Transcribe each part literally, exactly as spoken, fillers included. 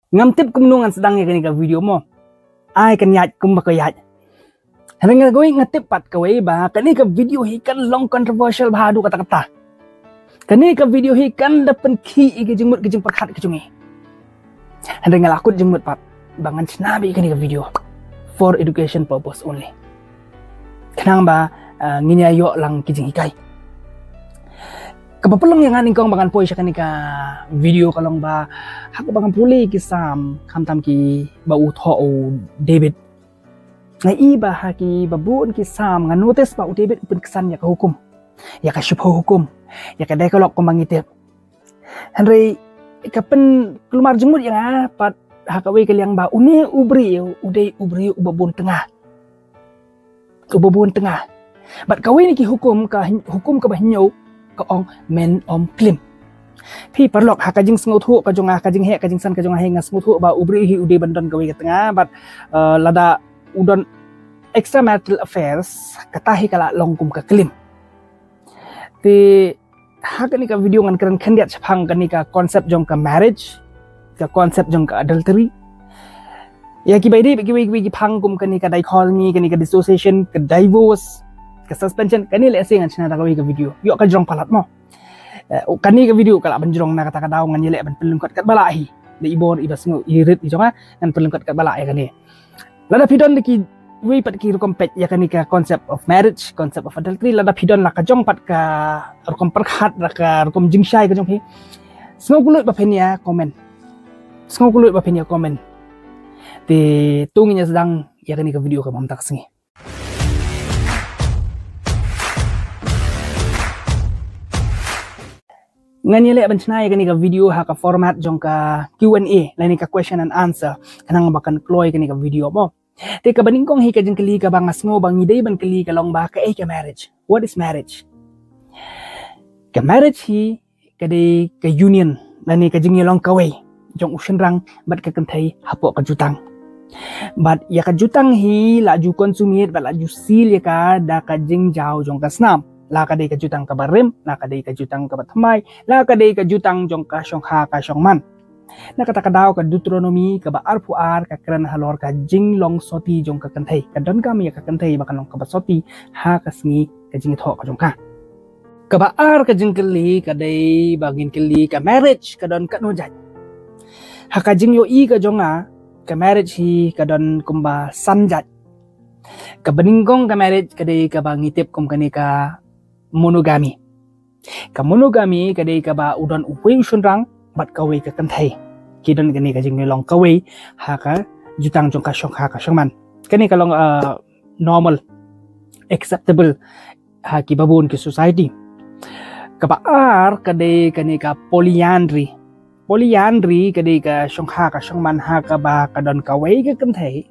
Ngam tip kumno ngan sdang ïa kane ka video mo. Ai kan ïaid kumba ka ïaid. Hynrei nga kawei nga tip pat kawei ba kane ka video hi kan long controversial bha haduh katta katta. Kane ka video hi kan da pynkhih ïa ki jingmut ki jingpyrkhat ki jong ngi. Hynrei nga la kut jingmut pat ba ngan shna beit kane ka video for education purpose only. Khnang ba uh, ngin ïa ïoh lang ki jinghikai. Kaba pynlong ïa nga nyngkong ba ngan poi sha kane ka video ka long ba ha kaba ngan pule ki Salm khamtam ki ba u thoh u David. Nga i ba ha ki ba bun ki Salm nga notice ba u David u pynksan ïa ka hukum, ïa ka shiphew hukum, ïa ka Decalogue kumba ngi tip. Hynrei ka pynkulmar jingmut ïa nga pat ha kawei ka liang ba une u briew u dei u briew uba bun tnga. Uba bun tnga. Bad kawei na ki hukum ka hukum kaba hynñiew ka ong men ym klim. Phi paralok ha ka jingsngewthuh ka jong nga, ka jingheh ka jingsan ka jong nga hi nga sngewthuh ba u briew hi u dei ban don kawei ka tnga bad uh, lada u don extramarital affairs kata hi ka la long kum ka klim. Te ha kane ka video ngan kren khyndiat shaphang kane ka concept jong ka marriage, ka concept jong ka adultery. Ïa ki bai dei kiwei kiwei ki phang kum kane ka dichotomy, kane ka dissociation, ka divorce, ka suspension, kane lehse ngan shna da kawei ka video. Ïoh ka jrong palat mo. Eh, kane ka video ka lah ban jrong na kata ka daw ngan ïaleh ban pynlyngkot katba lah hi. Da i bor i ba sngew i rit i jong nga ngan pynlyngkot katba lah ïa kane. Lada phi don da kiwei pat ki rukom peit ïa kane ka concept of marriage, concept of adultery, lada phi don la ka jong pat ka rukom pyrkhat, la ka rukom jingshai ka jong phi, sngewkhuslai ba phin ïa comment. Sngewkhuslai ba phin ïa comment. Te to ngin ïa sdang ïa kane ka video ka bam tak sngi. Ngan ïaleh ban shna ïa kane ka video ha ka format jong ka Q and A lane ka question and answer. Khnang ba kan kloi kane ka video mo. Te kaba nyngkong hi ka jingkylli kaba nga sngew ba ngi dei ban kylli ka long ba kaei ka marriage? What is marriage? Ka marriage hi ka dei ka union lane ka jingïalong kawei jong u shynrang bad ka kynthei hapoh ka jutang. Bad ïa ka jutang hi la ju consummate bad la ju seal ïa ka da ka jingjaw jong ka snam. La ka dei ka jutang kaba rim, la ka dei ka jutang kaba thymmai, la ka dei ka jutang jong ka shongkha ka shongman. Na kata ka daw ka Deuteronomy kaba arphew ar ka kren halor ka jinglong soti jong ka kynthei. Ka donkam ïa ka kynthei ba kan long kaba soti ha ka sngi ka jingthoh ka jong ka. Kaba ar ka jingkylli ka dei ba ngin kylli ka marriage ka don katno jait. Ha ka jingïohi ka jong nga ka marriage hi ka don kumba san jait. Kaba nyngkong ka marriage ka dei kaba ngi tip kum kane ka monogamy. Ka monogamy ka dei kaba u don uwei u shynrang bad kawei ka kynthei. Ki don kane ka jingïalong kawei ha ka jutang jong ka shongkha ka shongman. Kane ka long uh, normal, acceptable ha kiba bun ki society. Kaba ar ka dei kane ka polyandry. Polyandry ka dei ka shongkha ka shongman ha kaba ka don kawei ka kynthei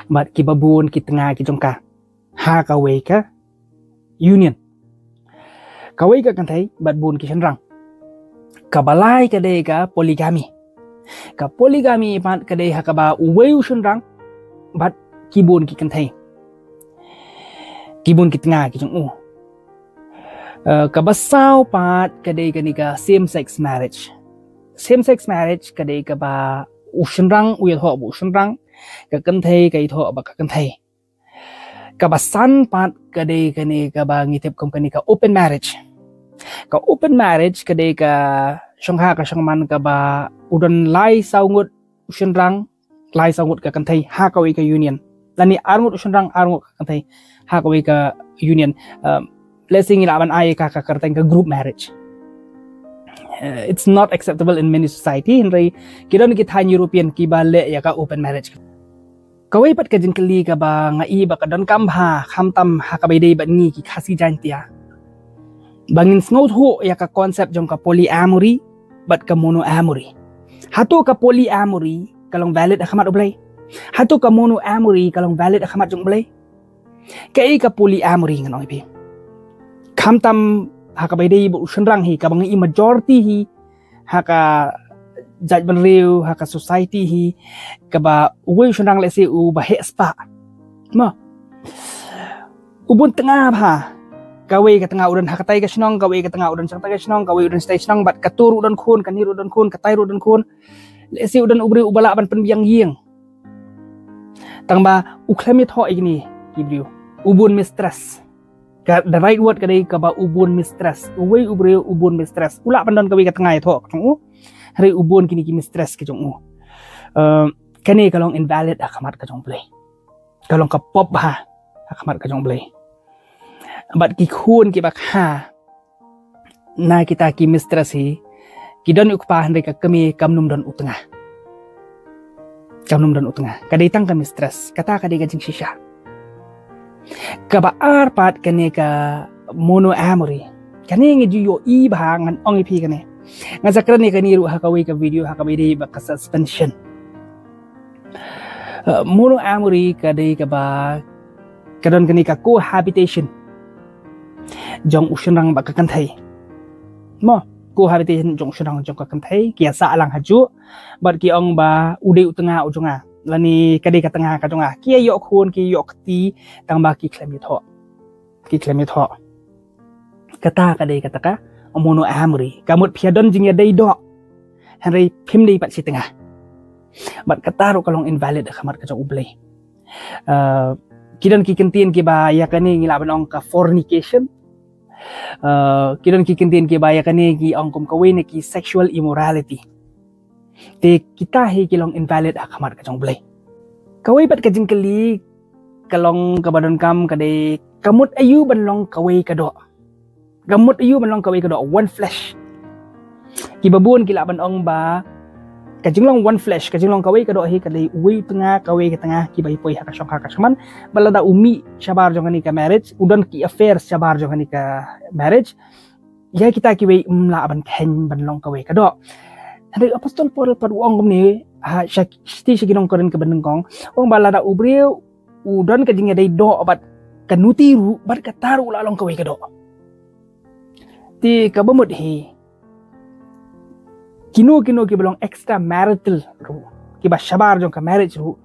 bad kiba bun ki tnga ki jong ka ha kawei ka union. Kawei ka kynthei bad bun ki shynrang. Kaba lai ka dei ka polygamy. Ka polygamy pat ka dei ha kaba uwei u shynrang bad ki bun ki kynthei, ki bun ki tnga ki jong u. Uh, kaba saw pat ka dei kane ka same sex marriage. Same sex marriage ka dei kaba u shynrang u ïathoh bad u shynrang, ka kynthei ka ïathoh bad ka kynthei. Kaba san pat ka dei kane kaba ngi tip kum kane ka open marriage. Ka open marriage ka dei ka shongkha ka shongman kaba u don lai saw ngut u shynrang, lai saw ngut ka kynthei ha kawei ka union. Lane ar ngut u shynrang, ar ngut ka kynthei ha kawei ka union. Um, let's say ngi lah ban ai ka ka kyrteng ka group marriage. Uh, it's not acceptable in many society, hynrei ki don ki thaiñ European kiba leh ïa ka open marriage. Kawei pat ka jingkylli kaba nga i ba ka donkam bha khamtam ha kaba ïadei bad ngi ki Khasi Jaiñtia. Ba ngin sngewthuh ïa ka concept jong ka polyamory bad ka monoamory. Hato ka polyamory ka long valid ha khmat U Blei? Hato ka monoamory ka long valid ha khmat jong U Blei? Kaei ka polyamory ngan ong ïa phi. Khamtam ha kaba ïadei bad u shynrang hi kaba ngi i majority hi ha ka jaitbynriew, ha ka society hi kaba uwei u shynrang lehse uba heh spah. Ma. U bun tnga bha. Kawei ka tnga u don ha katai ka shnong, kawei ka tnga u don sha katai ka shnong, kawei u don shatai shnong, bad kato ruh u don khun, kane ruh u don khun, katai ruh u don khun. Lehse u don u briew uba lah ban pynbiang ïing. Tang ba u khlem ïathoh ïa kine ki briew. U bun mistress. Ka, the right word ka dei kaba u bun mistress. Uwei u briew u bun mistress. U lah ban don kawei ka tnga ïathoh ka jong u. Hynrei u bun kine ki mistress ka jong u. Eh, kane ka long invalid ha khmat ka jong U Blei. Ka long ka pop bha ha khmat ka jong U Blei. Bad ki khun kiba kha na kita ki mistress hi, ki don u kpa hynrei ka kmie kam nym don u tnga. Kam nym don u tnga. Ka dei tang ka mistress. Kata ka dei ka jingshisha. Kaba ar pat kane ka monoamory. Kane ngi ju ïohi bha, ngan ong ïa phi kane. Nga sa kren ïa kane ruh ha kawei ka video ha kaba ïadei bad ka suspension. Uh, monoamory ka dei kaba, ka don kane ka cohabitation jong u shynrang bad ka kynthei. Mo, cohabitation jong u shynrang jong ka kynthei, ki ïa sah lang hajuh, bad ki ong ba u dei u tnga u jong nga, lane ka dei ka tnga ka jong nga. Ki ïa ïoh khun, ki ïa ïoh kti, tang ba ki khlem ïathoh. Ki khlem ïathoh. Kata ka dei kata ka monoamory. Ka mut phi ïa don jingïadei doh, hynrei phim dei pat shi tnga. Bad kata ruh ka long invalid ha khmat ka jong U Blei. Uh, ki don ki kyntien kiba ïa kane ngi lah ban ong ka fornication. Uh, ki don ki kyntien kiba ïa kane ki ong kum kawei na ki sexual immorality. Te kita hi ki long invalid ha khmat ka jong U Blei. Kawei pat ka jingkylli ka long kaba donkam ka dei, ka mut aïu ban long kawei ka doh. Ka mut aïu ban long kawei ka doh, one flesh. Kiba bun ki lah ban ong ba ka jinglong one flesh, ka jinglong kawei ka doh hi ka dei uwei u tnga, kawei ka tnga, kiba ïa poi ha ka shongkha ka shongman. Bad lada u mih shabar jong kane ka marriage, u don ki affair shabar jong kane ka marriage, ïa kita kiwei ym lah ban kheiñ ban long kawei ka doh. Hynrei Apostol Paul pat u ong kumne ha, sha, sha ki nong Korinth kaba nyngkong, u ong ba lada u briew u don ka jingïadei doh bad ka nuti ruh, bad kata ruh u la long kawei ka doh. Te kaba mut hi, kino kino kiba long extramarital ruh, kiba shabar jong ka marriage ruh,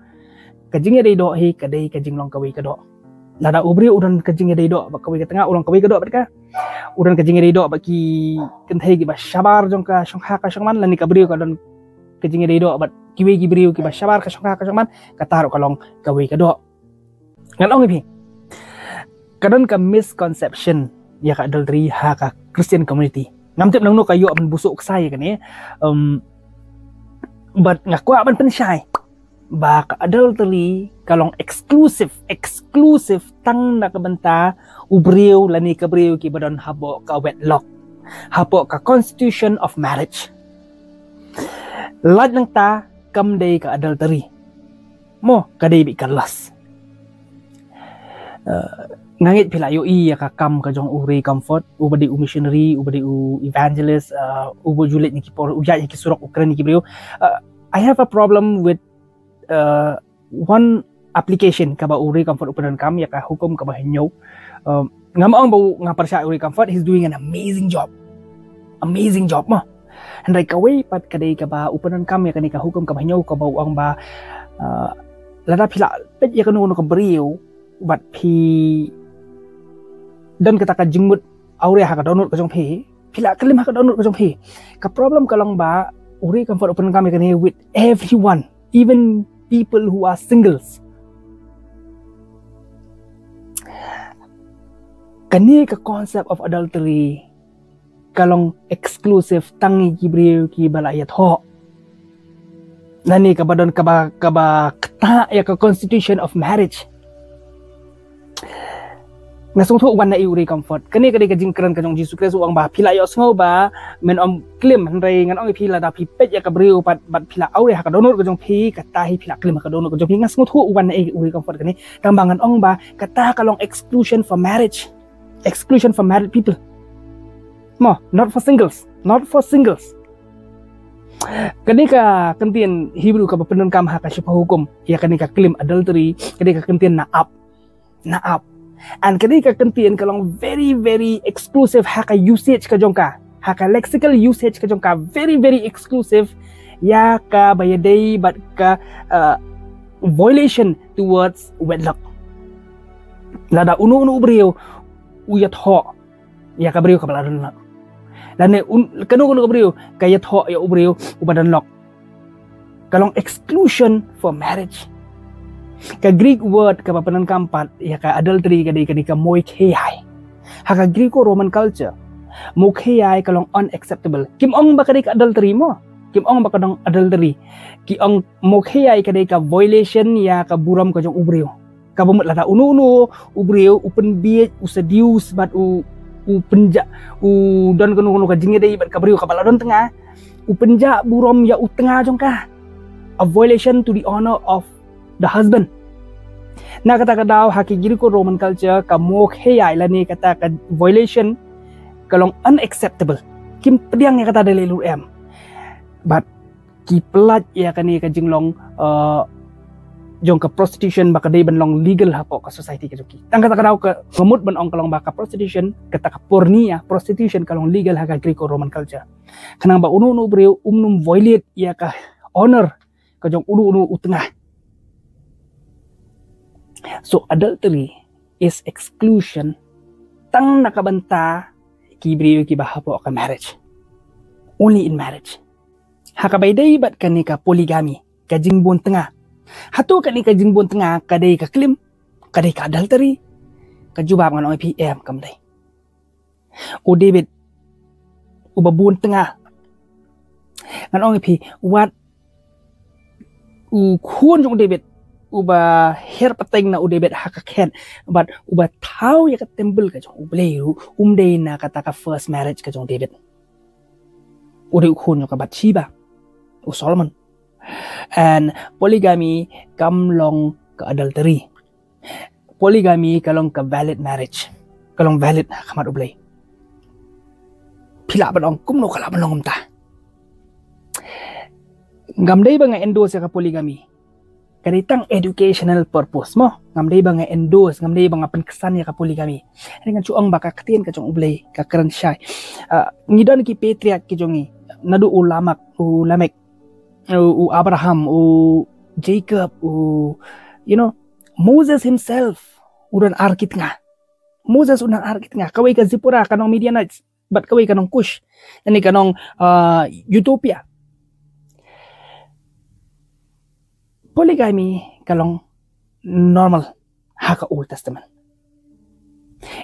ka jingïadei doh hi ka dei ka jinglong kawei ka doh. Lada u briew u don ka jingïadei doh bad kawei ka tnga, u long kawei ka doh bad ka. U don ka jingïadei doh bad ki kynthei kiba shabar jong ka shongkha ka shongman, lane ka briew ka don ka jingïadei doh bad kiwei ki briew kiba shabar ka shongkha ka shongman, kata ruh ka long kawei ka doh. Ngan ong ïa phi, ka don ka misconception ïa ka adultery ha ka Christian community. Ngam tip nangno ka ïoh ban buh suk ksai ïa kane. Um, but nga kwah ban pynshai ba ka adultery ka long exclusive, exclusive tang na ka bynta u briew lane ka briew kiba don hapoh ka wedlock, hapoh ka constitution of marriage. Lait nangta kam dei ka adultery. Mo, ka dei beit ka lust. Uh, nga ngeit phi la ïohi ïa ka kam ka jong u Ray Comfort, uba dei u missionary, uba dei u evangelist, uh, uba ju leit na ki por, u ïaid na ki surok, u kren na ki briew. Uh, I have a problem with, uh, one application kaba u Ray Comfort u pyndonkam ïa ka hukum kaba hynñiew. Um, ngam ong ba u, nga pyrshah u Ray Comfort, he's doing an amazing job. Amazing job mo. Hynrei kawei pat ka dei kaba u pyndonkam ïa kane ka hukum kaba hynñiew kaba u ong ba, uh, lada phi la peit ïa kano kano ka briew bad phi don kata ka jingmut awria ha ka dohnud ka jong phi, phi la klim ha ka dohnud ka jong phi. Ka problem ka long ba u Ray Comfort u pyndonkam ïa kane with everyone, even people who are singles. Kane ka concept of adultery ka long exclusive tang ïa ki briew kiba la ïathoh. Lane kaba don kaba, kaba ktah ïa ka constitution of marriage. Nga sngewthuh u wan na i u Ray Comfort. Kane ka dei ka jingkren ka jong Jisu Khrist, u ong ba phi la ïohsngew ba men ym klim, hynrei ngan ong ïa phi, lada phi peit ïa ka briew pat bad phi la awria ha ka dohnud ka jong phi, kata hi phi la klim ha ka dohnud ka jong phi. Nga sngewthuh u wan na i u Ray Comfort kane. Tang ba ngan ong ba kata ka long exclusion for marriage. Exclusion for married people. Mo, not for singles. Not for singles. Kane ka kyntien Hebrew kaba pyndonkam ha ka Shipang Hukum ïa kane ka klim adultery, kane ka kyntien na'ap. Na'ap. And kane ka kyntien ka long very, very exclusive ha ka usage ka jong ka, ha ka lexical usage ka jong ka, very, very exclusive ïa kaba ïadei bad ka, uh, violation towards wedlock. Lada uno uno u briew u ïathoh ïa ka briew kaba la don lok, lane un, kano kano ka briew ka ïathoh ïa u briew uba don lok, Ka long exclusion for marriage. Ka Greek word kaba pyndonkam pat ïa ka adultery ka dei kane ka moikheiai. Ha ka Greco-Roman culture, moikheiai ka long unacceptable. Kim ong ba ka dei ka adultery mo. Kim ong ba ka dei adultery. Ki ong moikheiai ka dei ka violation ïa ka burom ka jong u briew. Kaba mut lada uno uno u briew u pynbieit, u seduce bad u, u pynjah, u don kano kano ka jingïadei bad ka briew kaba la don tnga, u pynjah burom ïa u tnga jong ka. A violation to the honor of the husband. Na kata ka daw ha ki Greco-Roman culture ka moikheiai lane kata ka violation ka long unacceptable. Kim pdiang ïa kata da lei lur em. Bad ki pyllait ïa kane ka jinglong, uh, jong ka prostitution ba ka dei ban long legal hapoh ka society ka jong ki. Tang kata ka daw ka, ka mut ban ong ka long ba ka prostitution, kata ka porneia, prostitution ka long legal ha ka Greco-Roman culture. Khnang ba uno uno u briew um nym violate ïa ka honor ka jong uno uno u tnga. So adultery is exclusion tang na ka bynta ki briew kiba hapoh ka marriage. Only in marriage. Ha kaba ïadei bad kane ka polygamy, ka jingbun tnga. Hato kane ka jingbun tnga ka dei ka klim, ka dei ka adultery? Ka jubab ngan ong ïa phi em, kam dei. U David uba bun tnga, ngan ong ïa phi, wat u khun jong u David uba her pateng na u David ha ka khet, bad uba thaw ïa ka temple ka jong u Blei ruh um dei na kata ka first marriage ka jong u David. U dei u khun jong ka Bathsheba, u Solomon. And polygamy kam long ka adultery. Polygamy ka long ka valid marriage. Ka long valid ha khmat u Blei. Phi lah ban ong kumno ka lah ban long kumta? Ngam dei ba nga endorse ïa ka polygamy. Ka dei tang educational purpose mo. Ngam dei ba nga endorse, ngam dei ba nga pynksan ïa ka polygamy. Hynrei ngan shu ong ba ka ktien ka jong u Blei ka kren shai. Ah, ngi don ki patriarch ki jong ngi, naduh u Lamak, u Lamek, u, u Abraham, u Jacob, u, you know, Moses himself u don ar ki tnga. Moses u don ar ki tnga. Kawei ka Zipporah ka nong Midianite bad kawei ka nong Kush. Lane ka nong, uh, Ethiopia. Polygamy ka long normal ha ka Old Testament.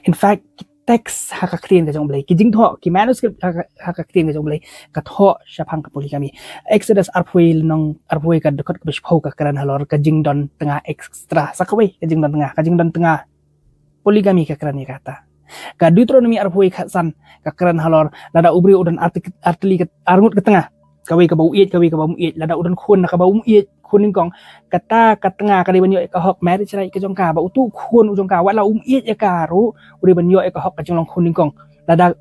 In fact, ki text ha ka ktien ka jong u Blei, ki jingthoh, ki manuscript ha ka, ha ka ktien ka jong u Blei ka thoh shaphang ka polygamy. Exodus arphew lynnong arphew, ka dkhot kaba shiphew ka kren halor ka jingdon tnga extra. Sa kawei ka jingdon tnga, ka jingdon tnga polygamy ka kren ïa kata. Ka Deuteronomy arphew khatsan ka kren halor lada u briew u don arti-, artylli ka, arngut ka tnga, kawei kaba u ïeit, kawei kaba um ïeit, lada u don khun na kaba um ïeit, khun nyngkong, kata ka tnga ka dei ban ïoh ïa ka hok marriage right ka jong ka. Ba utu u khun u jong ka, wat la um ïeit ïa ka ruh, u dei ban ïoh ïa ka hok ka jinglong khun nyngkong. Lada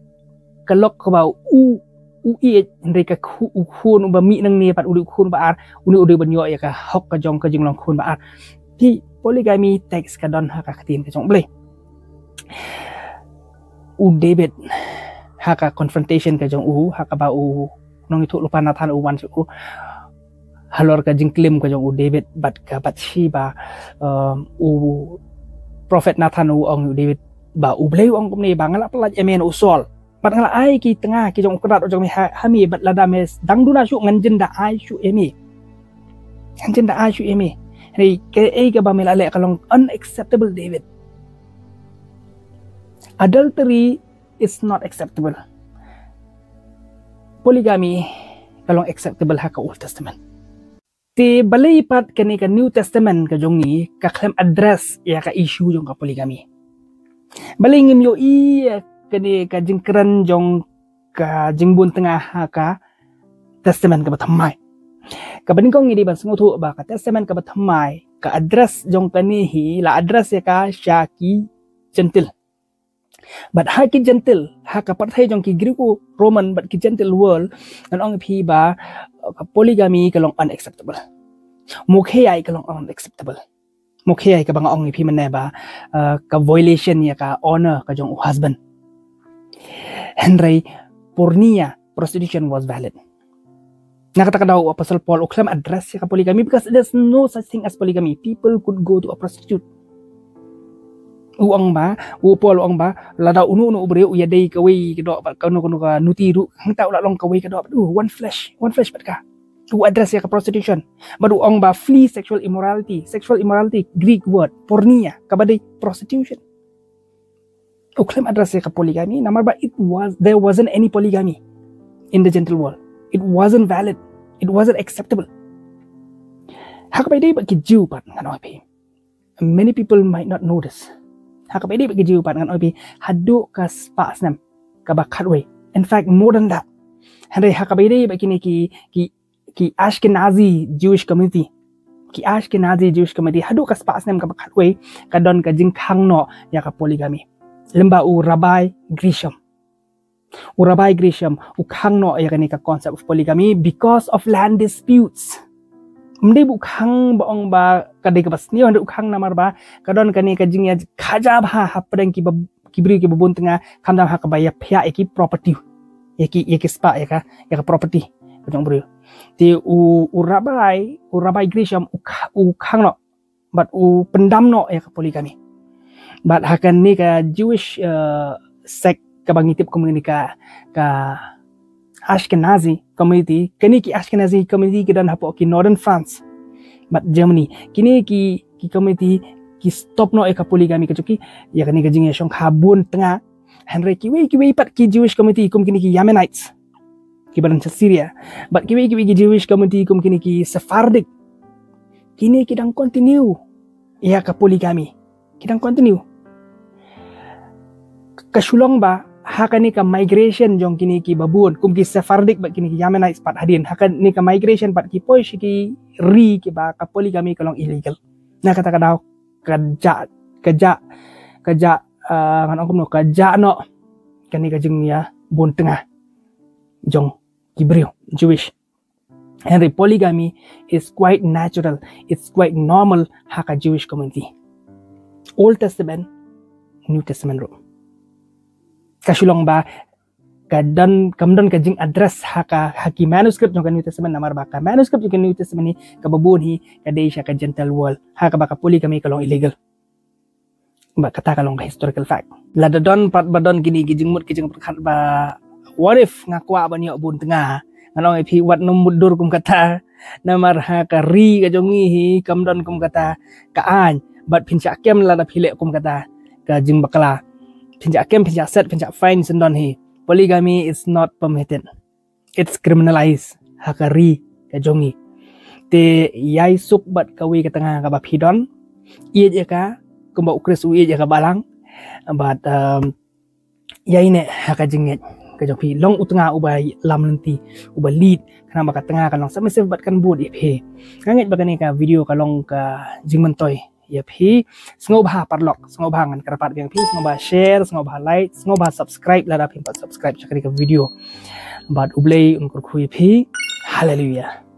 ka lok kaba u, u ïeit, hynrei ka khu-, u khun uba mih nangne pat u dei u khun ba ar, une u dei ban ïoh ïa ka hok ka jong ka jinglong khun ba ar. Te polygamy text ka don ha ka ktien ka jong u Blei. U David, ha ka confrontation ka jong u, ha kaba u nongïathuhlypa Nathan u wan sha u halor ka jingklim ka jong u David bad ka Bathsheba, um, u prophet Nathan u ong u David ba u Blei u ong kumne ba nga la pyllait ïa me na u Saul. Bad nga la ai ki tnga ki jong u kynrad u jong me ha, ha me, bad lada me dang duna shuh ngan jin da ai shuh ïa me. Ngan jin da ai shuh ïa me. Hynrei kaei kaba me la leh ka long unacceptable, David. Adultery is not acceptable. Polygamy ka long acceptable ha ka Old Testament. Te balei pat kane ka New Testament ka jong ngi ka khlem address ïa ka issue jong ka polygamy? Balei ngim ïohi ïa kane ka jingkren jong ka jingbun tnga ha ka Testament kaba thymmai? Kaba nyngkong ngi dei ban sngewthuh ba ka Testament kaba thymmai ka address jong kane hi la address ïa ka sha ki Gentile. Bad ha ki Gentile, ha ka pyrthei jong ki Greco-Roman bad ki Gentile world, ngan ong ïa phi ba, uh, ka polygamy ka long unacceptable. Moikheiai ka long unacceptable. Moikheiai kaba nga ong ïa phi mynne ba, uh, ka violation ïa ka honor ka jong u husband. Hynrei porneia, prostitution, was valid. Na kata ka daw u Apostle Paul u khlem address ïa ka polygamy because there's no such thing as polygamy. People could go to a prostitute. U ong ba, u Paul u ong ba, lada uno uno u briew u ïadei kawei ka doh bad kano kano ka nuti ruh, hangta u la long kawei ka doh bad u, one flesh, one flesh bad ka. U address ïa ka prostitution. Bad u ong ba flee sexual immorality. Sexual immorality, Greek word, porneia, kaba dei prostitution. U khlem address ïa ka polygamy, namar ba it was, there wasn't any polygamy in the Gentile world. It wasn't valid. It wasn't acceptable. Ha kaba ïadei bad ki Jiw pat ngan ong ïa phi. Many people might not know this. Ha kaba ïadei bad ki Jiw pat ngan ong ïa phi, haduh ka spah snem kaba khatwei. In fact, more than that. Hynrei ha kaba ïadei bad kine ki, ki, ki Ashkenazi Jewish community. Ki Ashkenazi Jewish community, haduh ka spah snem kaba khatwei, ka don ka jingkhang noh ïa ka polygamy. Lyngba u Rabbi Grisham. U Rabbi Grisham u khang noh ïa kane ka concept of polygamy because of land disputes. Ym dei ba u khang ba ong ba ka dei kaba sniew, hynrei u khang namar ba ka don kane ka jingïakajia bha hapdeng ki ba, ki briew kiba bun tnga, khamtam ha kaba ïaphiah ïa ki property, ïa ki, ïa ki spah, ïa ka, ïa ka property ka jong u briew. Te u, u Rabbi, u Rabbi Grisham u kha-, u khang noh bad u pyndam noh ïa ka polygamy. Bad ha kane ka Jewish, eh, sect kaba ngi tip kum kane ka, ka Ashkenazi community, kane ki Ashkenazi community ki don hapoh ki Northern France bad Germany. Kine ki, ki community ki stop noh ïa ka polygamy, ka jong ki ïa kane ka jingïashongkha bun tnga. Hynrei kiwei kiwei pat ki Jewish community kum kine ki Yemenites kiba don sha Syria, bad kiwei kiwei ki Jewish community kum kine ki Sephardic, kine ki dang continue ïa ka polygamy. Ki dang continue. Ka shu long ba ha kane ka migration jong kine kiba bun, kum ki Sephardic bad kine ki Yemenites pat hadien, ha kane ka migration pat ki poi sha ki ri kiba ka polygamy ka long illegal. Na kata ka daw ka jah, ka jah, ka jah, ah, ngan ong kumno, ka jah noh kane ka jingïabun tnga jong ki briew Jewish. Hynrei polygamy is quite natural, it's quite normal ha ka Jewish community. Old Testament, New Testament ruh. Ka shu long ba ka don, kam don ka jing address ha ka, ha ki manuscript jong ka New Testament, namar ba ka manuscript jong ka New Testament hi kaba bun hi ka dei sha ka Gentile world, ha kaba ka polygamy ka long illegal. Ba kata ka long ka historical fact. Lada don pat ba don kine ki jingmut ki jingpyrkhat ba what if nga kwah ban ïoh bun tnga, ngan ong ïa phi, wat nym mutdur kum kata. Namar ha ka ri ka jong ngi hi kam don kum kata ka aiñ. Bad phin shah kem lada phi leh kum kata ka jingbakla. Phin shah kem, phin shah set, phin shah fine syndon hi. Polygamy is not permitted. It's criminalized ha ka ri ka jong ngi. Te ïai suk bad kawei ka tnga kaba phi don. Ïeit ïa ka kumba U Khrist u ïeit ïa ka balang. Bad, um, ïai neh ha ka jingngeit ka jong phi. Long u tnga uba lam lynti, uba lead. Khnang ba ka tnga kan long submissive bad kan bud ïa phi. Nga ngeit ba kane ka video ka long ka jingmyntoi ïa phi. Sngewbha paralok, sngewbha, ngan kyrpad biang phi, sngewbha share, sngewbha like, sngewbha subscribe lada phim pat subscribe sha kane ka video. Bad U Blei un kyrkhu ïa phi. Hallelujah.